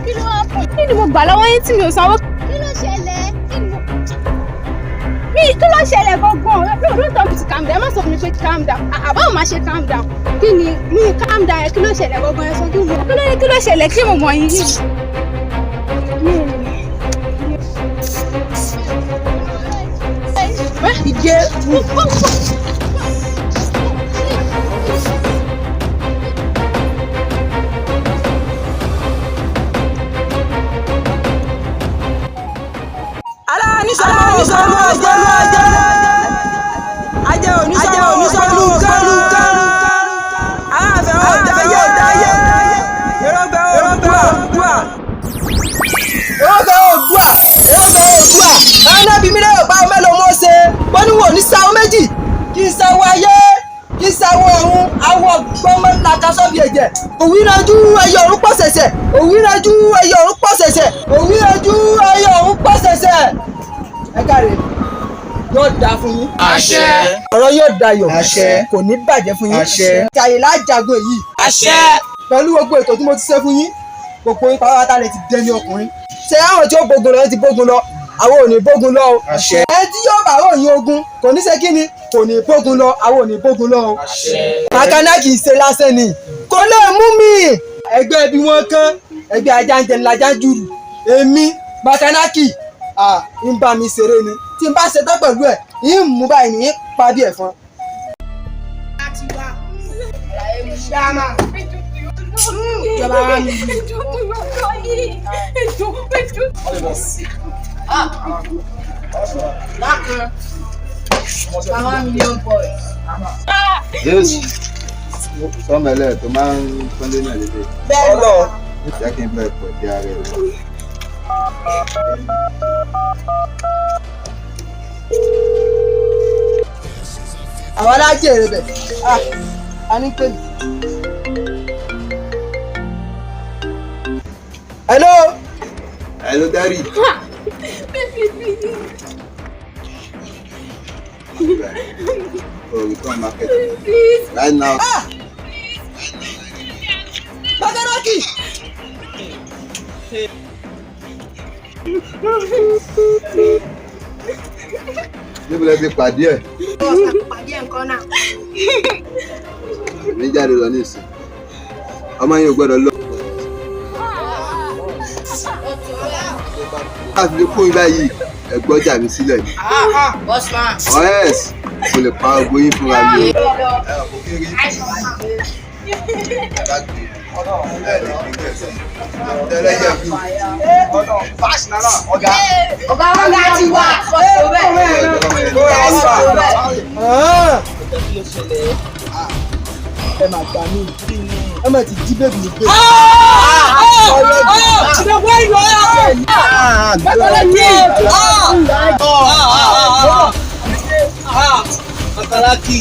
Kí ló wá fún? Kí ni mo gbà lọ́wọ́ yín tí mi ò sanwó? Kí ló ṣẹlẹ̀? Kí ni mo mi, kí ló ṣẹlẹ̀ gangan? No, don't tell me to calm down. Ẹ má sọ fún mi pé calm down. Àbáwò máa ṣe calm down. Kí ni mi calm down yẹn? Kí ló ṣẹlẹ̀ gangan? Ẹ sọ kí mo kí ló kí ló ṣẹlẹ̀? Kí mo mọ̀ yín yìí? Ìjẹ́. Aláníṣọlá oníṣọlú ajé ajé oníṣọlú oníṣọlú kẹlú kẹlú aláàfẹ ọdáyé ọdáyé èròǹgbà Oòduà, èròǹgbà Oòduà, èròǹgbà Oòduà. Anábì mi lérò báwo mélòó mo ṣe wọ́n ní wò ní sáwọ́ méjì, kí n sáwọ́ ayé, kí n sáwọ́ ọ̀run. Awọ gbọ́mọ làkàṣọ́ bí ẹ̀jẹ̀ òwúrẹ́jú ẹyọ ọ̀run pọ̀ ṣẹ̀ṣẹ̀, òwúrẹ́jú ẹyọ ọ̀run pọ̀ ṣẹ̀ṣẹ̀, òwúrẹ́jú ẹyọ ọ̀run pọ̀ ṣẹ̀ṣẹ̀. Ẹ káre, yóò dáa fún yín. Àṣẹ. Ọ̀rọ̀ yóò dayọ̀. Àṣẹ. Kò ní bàjẹ́ fún yín. Àṣẹ. Jàyè lájagun èyí. Àṣẹ. Pẹ̀lú gbogbo ètò tí mo ti ṣe fún yín, gbogbo yín pátápátá lè ti dẹni ọkùnrin. Ṣé àwọn tí ó bógun lọ ti bógun lọ, àwọn ò ní bógun lọ o. Àṣẹ. Ẹni tí yóò bá ròyìn ogun kò ní ṣe kí ni, kò ní bógun lọ, àwọn ò ní bógun lọ o. Àṣẹ. Bákaná kì í ṣe lásán ni, kò lè mú mi. Ẹgbẹ́ bí wọ́n kán ẹgbẹ́ ajá ń jẹun lajá ń jùrù. Èmi Bákanákì ń bá mi ṣeré ni. Tí n bá ṣetán pẹ̀lú ẹ̀, ń mú báyìí ní pa bí ẹ̀fọn. Ìjọba wa mi. Ẹjọ́ tó yọ lọ yìí. Ẹjọ́, ẹjọ́. Lákan. 1 million boys. Yes. Sọmọlẹ tó máa ń pọ́nlé náà lélẹ̀. Bẹ́ẹ̀ ni. Jẹ́ kí n bá ẹ pọ̀ dé ara ẹ̀ wá. Àwọn alájèrè bẹ̀ a ní pè mí. Hello. Hello, Daddy. Baby, please. Oh, we come market Please. right now. Bákanákì. Níbo lẹ ti pàdé ẹ̀? Pàdé ẹ̀ nǹkan náà. Èmi jáde lọ ní ìsìn. Ọmọ yẹn ò gbọ́dọ̀ lọ. Láti fi kún ibà yìí, ẹ gbọ́jà mi sílẹ̀ ni. Bossman. Ọ̀rẹ́s, mo lè pa ogun yín fúnra mi o. Ọ̀gá wa ti wà. Ah. Ẹ máa gbà mí, ẹ máa ti jí bébì mi gbé. Bákanákì.